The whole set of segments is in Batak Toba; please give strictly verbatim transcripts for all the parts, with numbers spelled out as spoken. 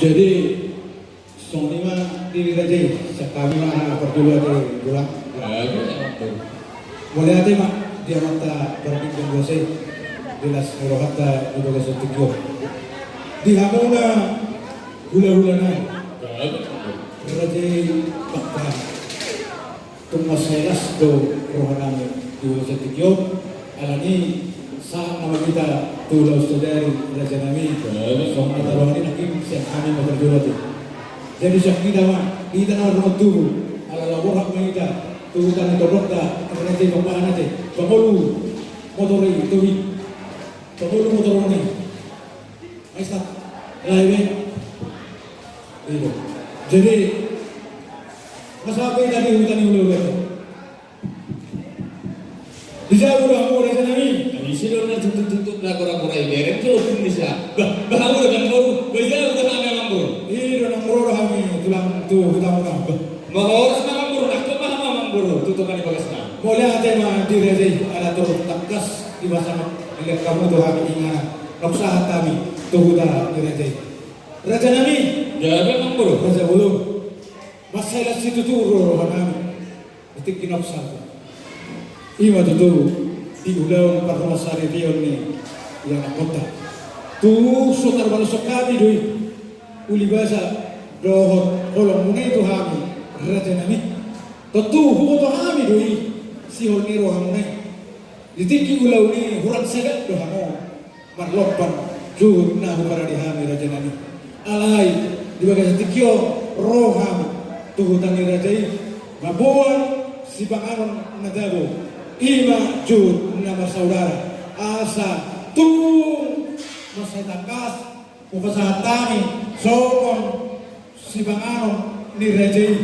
Jadi, songon i ma di raja i, sian hami ma parjolo ate tulang. Mauliate ma di amanta parpinggan boasa i, di las ni rohanta di bagasan tingki on. Di hamuna hulahula nami, raja i, Pakpahan. Tung mansai las do roha nami di bagasan tingki on. Alani i, sahat nama hita tu ulaon sadari, raja nami. Songon na taroha ni nangkin sian hami ma parjolo ate. Jadi sian hita ma, hita na mardongan tubu, ala laho borhat ma hita tu huta ni toronta, raja i, Pakpahan ate. Pangolu motor i, Tobi. Pangolu motor on i. Aista. Lae be. Ido. Jadi, masahat hita di huta ni hulahula. Di jabu do hamu, raja nami? Disi do na tutup-tutup na gora-gora i, bereng jo pun bisa. Bah, bah, hamu do amangboru. Bah, di jabu do hami, amangboru. Ido, na ro do hami tulang tu hutamuna. Bah. Mauliate ma, amangboru, nangkok ma hamu, amangboru, tu tonga ni bagasna. Mauliate ma di raja i, ala torus tangkas dipasahat ni hamu tu hami, inganan. Nunga sahat hami tu huta ni raja i. Raja nami. Gabe, amangboru. Raja bolon. Mansai las situtu do roha nami di tingki na salpu. I ma tutu di ulaon parrohasaripeon ni ianakhonta. Tung so tarbaloshon hami do i. Uli basa dohot holongmuna i tu hami, raja nami. Tontu huboto hami do i sihol ni rohamuna i. Di tingki ulaon i hurang sagat do hamu marlompan juhut na huparade hami, raja nami. Alai di bagasan tingki on ro hami tu huta ni raja i mamboan sipanganon na tabo, i ma juhut na marsaudara. Asa tung mansai tangkas hupasahat hami songon sipanganon ni raja i,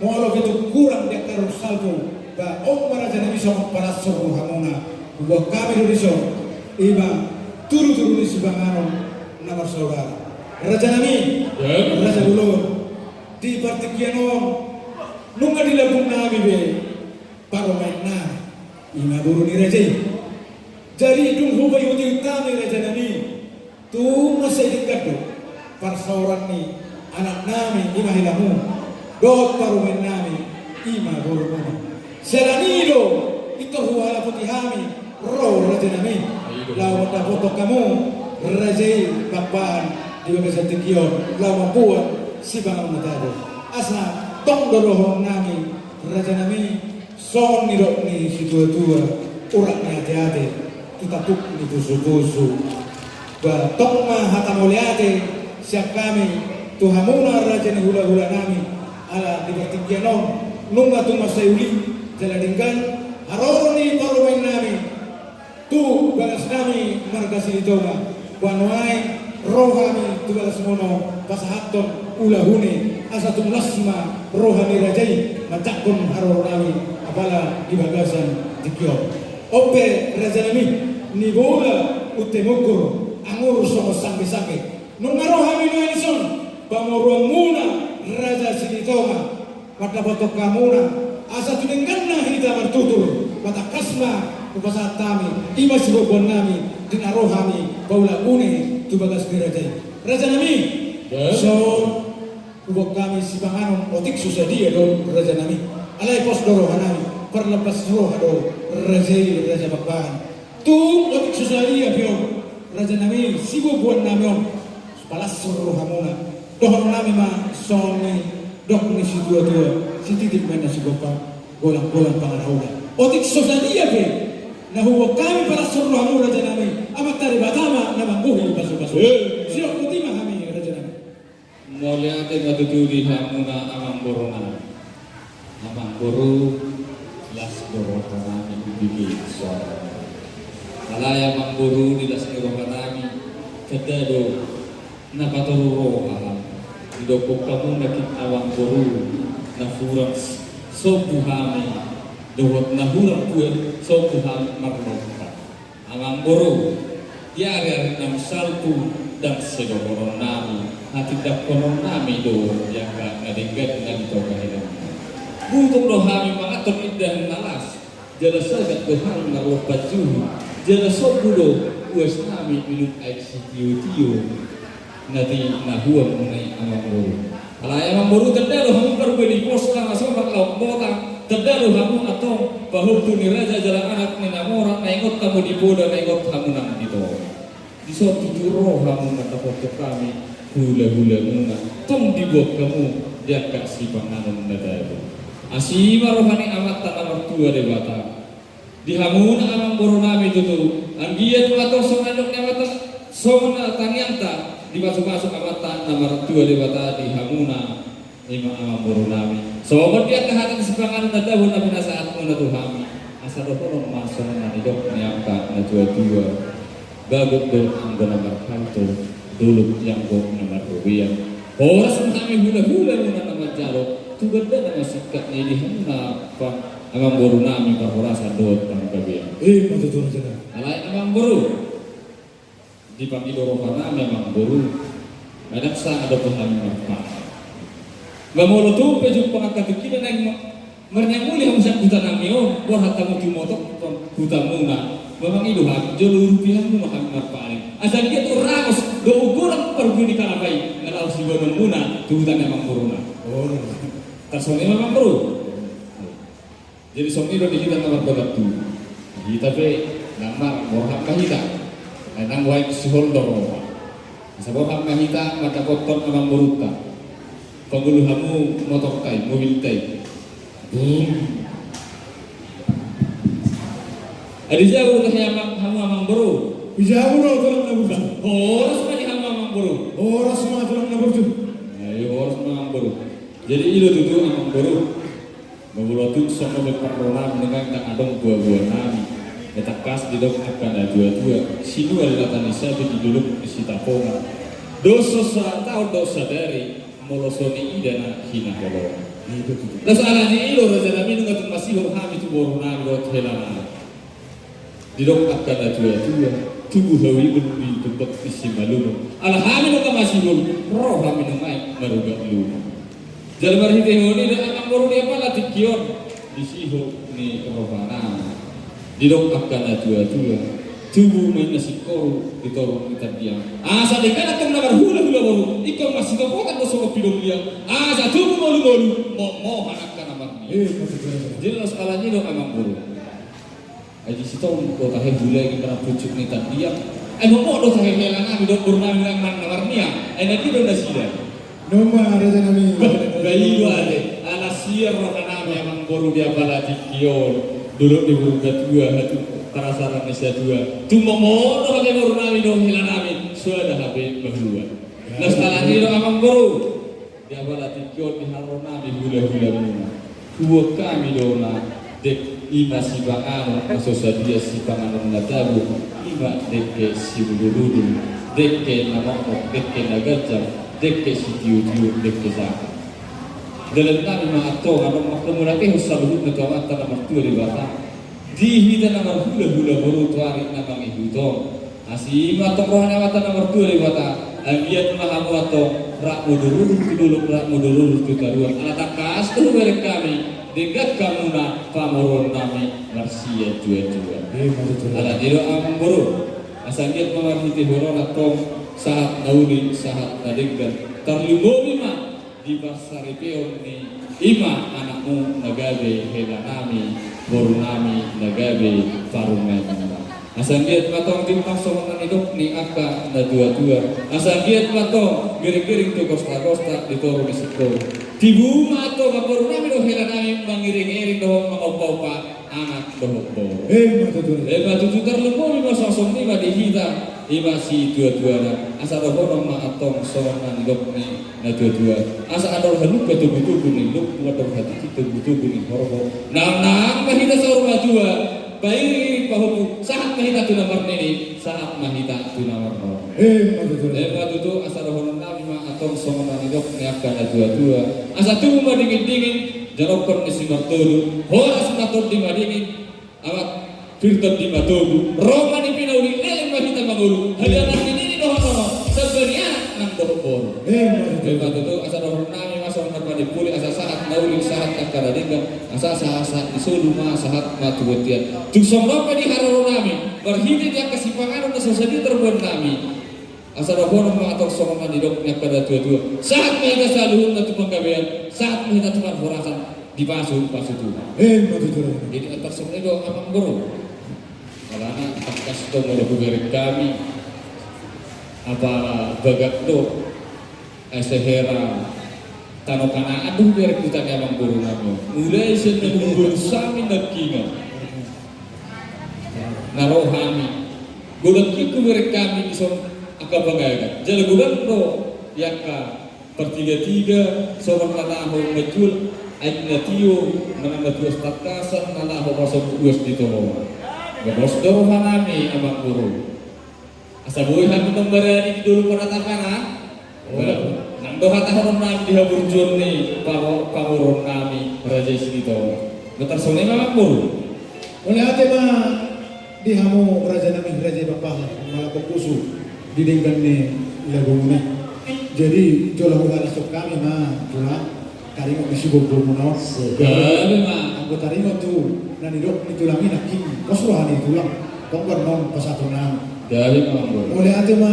molo pe tung hurang di angka na salpu, ba on ma, raja nami, songon palas ni rohamuna. Huboan hami do dison, i ma tudu-tudu ni sipanganon na marsaudara. Raja nami, raja bolon, di partingkian on nunga di lambung nami be parumaen nami, i ma boru ni raja i. Jadi dung hupaihut-ihut hami, raja nami, tung mansai denggan do parsaoran ni anak nami, i ma helamu, dohot parumaen nami, i ma borumuna. Siala ni i do pintor huhalapoti hami ro, raja nami, laho mandapothon hamu, raja i, Pakpahan, di bagasan tingki on laho mamboan sipanganon na tabo. Asa tong do dohonon nami, raja nami, songon nidok ni situa-tua, urat ni ate-ate tu tapuk ni pusu-pusu. Ba tong ma hata mauliate sian hami tu hamuna, raja ni hula-hula nami, ala di partingkian on nunga tung mansai uli jala denggan haroro ni parumaen nami tu bagas nami marga Silitonga. Ba nuaeng ro hami tu bagasmuna pasahathon ulahuna, asa tung las ma roha ni raja i manjangkon haroro nami apala di bagasan tingki on. On pe, raja nami, ni bola unte mungkur, angur songon sangge-sangge. Nunga ro hami nuaeng dison pamoruonmuna, raja Silitonga, mandapothon hamuna, asa tu dengganna hita martutur. Ba tangkas ma hupasahat hami, i ma siboan-boan nami di na ro hami paulakuna tu bagas ni raja i. Raja nami, dison huboan hami sipanganon, otik so sadia do, raja nami. Alai pos do roha nami, parlambas roha do, raja i, raja Pakpahan. Tung otik so sadia pe on, raja nami, siboan-boan nami on, palas rohamuna. Dohonon nami ma songon nidok ni situa-tua: Sititi ma inna sigompa, golang-golang pangarahutna. Otik so sadia pe na huboan hami palas rohamu, raja nami, Amanta Debata ma na manggohi pasu-pasu. Eh. Sidok boti ma hami, raja nami. Mauliate ma tutu di hamuna, amangboruna. Amangboru, las do roha nami di tingki on. Alai amangboru, di las ni roha nami, tanda do na patoru roha hamu. Didokkon hamu nangkin, amangboru, na hurang sombu hami dohot na hurang buat sombu hami marlompan. Amangboru, di ari-ari na salpu, ndang sai dohonon nami, hatindanghonon nami do di angka na denggan na di tonga hami. Butong do hami manganhon indahan na las, jala sagat do hami marlompan juhut, jala sombu do uas nami minum aek sitio-tio. Na ti na huang ni amangboru. Alai amangboru, tanda do hamu parbue ni pos na so marlaok bota, tanda do hamu antong pahompu ni raja jala anak ni na mora, na ingot hamu di poda, na ingot hamu nang di toru. Dison tutu ro hamu mandapothon hami hulahulamuna, tong diboan hamu di angka sipanganon na tabo. Asi ma roha ni Amanta na martua Debata di hamuna amangboru nami tutu. Anggiat ma tong songon na nidok ni Amanta, songon na tangiangta, dipasupasu Amanta na martua Debata di hamuna, ima amangboru nami. Songon di angka hata ni sipanganon na tabo na pinasahatmuna tu hami, asa dohonon ma songon na nidok ni angka na tuatua. Bagot do anggo na marhalto, dolok anggo na marrobean. Horas ma hami hulahulamuna na manjalo, tu gandana na singkat ni di hamuna pa amangboru nami parhorasan dohot panggabean. Eh, ima tutu raja nami. Alai amangboru, dipangido roha nami amangboru, manang sanga dope hami marpahan. Ba molo tung pe jumpang angka tingkina naeng ma-, marniang uli hamu sian huta nami on, borhat hamu tu motong hutamuna, ba mangido hami, jolo urupi hamu ma hami marpaling. Asa anggiat tu rangos dohot godang parbue ni kalapa i, na laho siboanonmuna tu huta ni amangboruna. Oh. Tarsongon i ma amangboru. Jadi songon i do di hita na mardolan tu. Hita pe nang mar borhat ma hita. Ai nang waek sihol do roha. Asa borhat ma hita mandapothon amangborunta. Pangulu hamu motorta i, mobilta i. Bum. Adi jago do hamu amangboru. Jago do tulang na burju. Horas ma di hamu amangboru. Horas ma tulang na burju. Ayo horas ma amangboru. Jadi i do tutu amangboru. Molo tung songon na parroha nami, nunga ndang adong boaboa nami. Ai tangkas didok angka na tuatua, sinua lata ni sabi di dolok ni Sitapongan. Dos so sataon dos sadari, molo so niida na hinaholongan. Dos ala ni i do raja nami, nunga tung masihol hami tu boru nami dohot hela nami. Didok angka na tuatua, tubu hau i bulu ni tumbak ni Simalungun. Ala hami nunga masihol, ro hami nunga i maruga lungun. Jala marhitehon i do amangboru di apala tingki on, di sihol ni roha nami. Didok angka na tuatua, tubu ma na singkoru di toru ni tandiang. Asa denggan antong na marhulahula boru, ingkon masitopotan do songon pidong liang. Asa tubu ngolungolu, momohan angka na marniang. Eh, maksudnya. Jadi laos ala ni i do amangboru. Ai disi tong do tahe hula i, ingkon na pucuk ni tandiang. Ai momo do tahe hela nami dohot boru nami nang na marniang. Ai na dia do nasida? Nunga raja nami. Bah, bah, i do ate. Ala sian roha nami amangboru di apala tingki on. Dolok ni Purbatua, hatu parasaran ni satua. Tung momo do hape boru nami dohot hela nami, so ada hape bahua. Laos ala ni i do amangboru. Di apala tingki on di haroro nami hulahulamuna. Huboan hami do na dengke i ma sipanganon, na so sadia sipanganon na tabo, i ma dengke siudurudul, dengke na mokmok, dengke na ganjang, dengke sitiutiur, dengke sangkap. Dalan nami ma antong adong manghamauliatehon saluhutna tu Amanta na martua Debata. Di hita na marhulahula boru tu ari na mangihut on. Asi ma antong roha ni Amanta na martua Debata, anggiat ma hamu antong rap modorudor tu dolok, rap modorudor tu toruan. Ala tangkas do hubereng hami, denggan hamuna pamoruon nami marsiatuatua. Ala ni i do amangboru, asa anggiat ma marhitehon on antong sahat na uli, sahat na denggan. Tarlumobi ma di parsaripeon ni i ma anakmu na gabe hela nami, boru nami na gabe parumaenmuna. Asa anggiat ma antong jumpang songon na nidok ni angka na tuatua. Asa anggiat ma antong giringgiring tu gostagosta di toru ni singkoru. Tibu ma antong boru nami dohot hela nami mangiringiring dohot mangompaompa anak dohot boru. Emma tutu. Emma tutu, tarlumobi ma songon i ma di hita, i ma situatuana. Asa dohonon ma antong songon na nidok ni na tuatua. Asa andor halumpang togutogu ni lombu, andor hatiti togutogu ni horbo. Nangnang ma hita saur matua, pairingiring pahompu, sahat ma hita tu na marnini, sahat ma hita tu na marnono. Emma tutu. Emma tutu, asa dohonon nami ma antong songon na nidok ni angka na tuatua. Asa tubu ma dingindingin janokkon ni simartodo, horas ma tondi madingin, amak pir tondi matogu, ro ma di pinauli, leleng ma hita mangolu, hadiangan ni nini dohot nono, sambani anak nang dohot boru. Emma tutu. Emma tutu, asa dohonon nami ma songon na panimpuli, asa sahat na uli, sahat angka na denggan, asa sahat, sahat ni solu ma, sahat ma tu bontean. Tung songon on pe di haroro nami, marhite di angka sipanganon na so sadia tarboan nami. Asa dohonon ma antong songon na nidok ni angka natuatua: Sahat ma hita saluhutna tu panggabean, sahat ma hita tu parhorasan, dipasupasu Tuhan. Emma tutu. Jadi antong songon i do amangboru. Alana tangkas do molo hubereng hami, apala bagak do asa hera tano Kanaan do hubereng tu huta ni amangboru nami. Mulai sian na umur sami nangkiningan na ro hami, godang hian hubereng hami dison angka panggabean. Jala godang do di angka partigatiga songon na laho manjual aek na tio manang na tuas tangkasan na laho pasombu uas di tohongan. Gabos do roha nami amangboru. Asa boi hami tong barani di dolok panatapan, a? Nang do hatahonon nami di haburjuon ni pamo-, pamoruon nami Raja i Silitonga. Botar songon i ma amangboru. Mauliate ma di hamu raja nami, Raja i Pakpahan, malambok pusu di denggan ni lagumuna i. Jadi jolo huhalashon hami ma, Tulang, taringot di siborbor muna on. Gabe ma. Anggo taringot tu na nidok ni Tulang i nangkin, pos roha ni Tulang, tong do annon pasahaton nami. Gabe ma, amangboru. Mauliate ma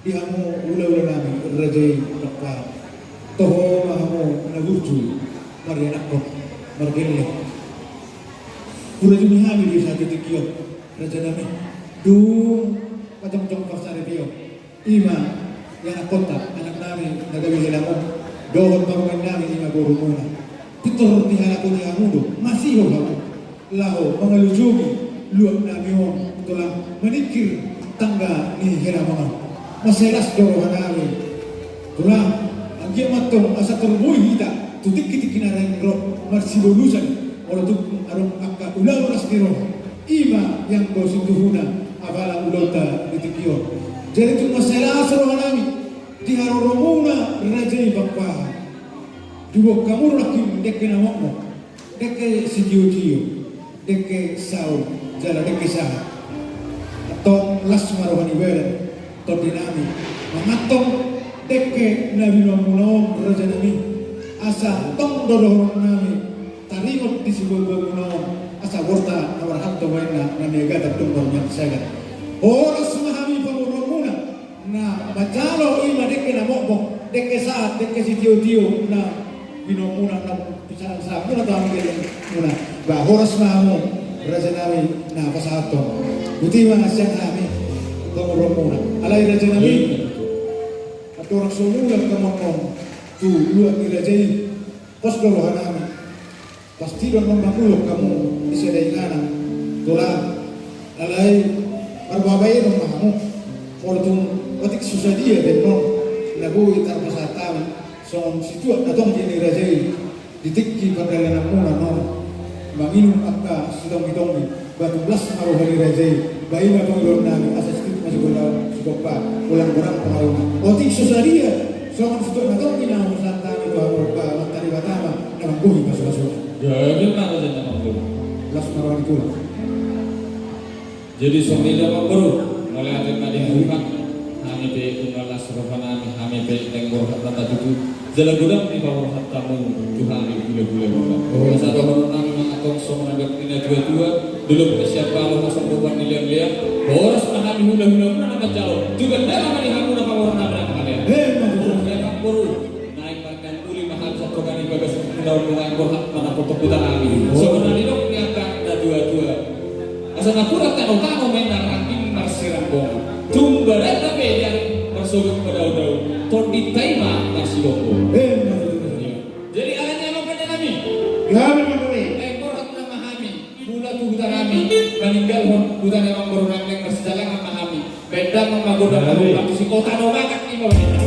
di hamu hulahula nami, Raja i Pakpahan. Toho ma hamu na burju, marianakhon, margelleng. Hurajumi hami di saat tingki on, raja nami, dung pajongjong parsaripeon. I ma ianakhonta, anak nami na gabe helamuna, dohot parumaen nami, i ma borumuna. Pintor dihalapoti hamu do, masihol hamu laho mangalujungi luat nami on, Tulang, maningkir tangga ni helamuna on. Mansai las do roha nami, Tulang, anggiat ma antong asa torboi hita tu tingki-tingki na naeng ro, marsibolusan, molo tung adong angka ulaon las ni roha. I ma ianggo situhuna apala ulaonta di tingki on. Jadi tung mansai las roha nami di haroromuna, Raja i Pakpahan. Diboan hamu do nangkin dengke na mokmok, dengke sitiotio, dengke saur, jala dengke sahat. Antong las ma roha ni badan, tondi nami, manganhon dengke na binoanmuna on, raja nami. Asa tong do dohonon nami, taringot di siborbor muna on, asa borta na marhalto baenna, na niagatan do marmian sagan. Horas ma hami pamoruonmuna, na manjalo i ma dengke na mokmok, dengke sahat, dengke sitiotio, na binoanmuna, na pisaran sahatmuna tu hami, gelengmuna. Ba horas ma hamu, raja nami, na pasahathon. Botima sian hami pamoruonmuna. Alai raja nami, andorang so mulak hamu annon tu luat ni raja i, pos do roha nami. Pasti do annon mangulok hamu di sada inganan, Tulang. Alai marbabaenon ma hamu, molo tung otik so sadia be annon na boi tarpasahat hami songon situak na tonggi ni raja i di tingki pardalanan muna annon, manginum angka sitonggi-tonggi. Ba tung las ma roha ni raja i, ba i ma pangidoan nami, asa situtu ma sigompa, sigompa, ulang gorang pangaruna. Otik so sadia songon situak na tonggi na hupasahat hami tu hamu, ba Amanta Debata ma na manggohi pasu-pasuna. Jadi ma raja na manggohi. Las ma roha ni Tulang. Jadi songon i do amangboru, mauliate ma di Tuhan. Hami pe nunga las roha nami, hami pe naeng borhat ma tutu. Jala godang dipaborhat hamu tu hami hulahula muna. Asa dohonon nami ma antong songon na nidok ni na tua-tua: Dolok ni siambalo, hasondopan ni leang-leang. Horas ma hami hulahula muna na manjalo, tu gandana ma di hamu na pamoruon nami na mangalean. Emma tutu. Amangboru, naeng marganduli ma hami santongani bagas muna on, naeng borhat ma na potop huta nami. Songon na nidok ni angka na tua-tua: Asa napuran tano-tano ma inna rangging marsiranggong. Tung badanna pe di ari marsogit madao-dao, tondinta i ma marsigomgom. Emma tutu. Jadi alani i ma pande nami. Gabe ma pande. Naeng borhat ma hami, mulak tu huta nami, maninggalhon huta ni amangboru nami, naeng marsijalangan ma hami. Baen damang ma gondang na hurang tu si kota Nogakak i ma baen.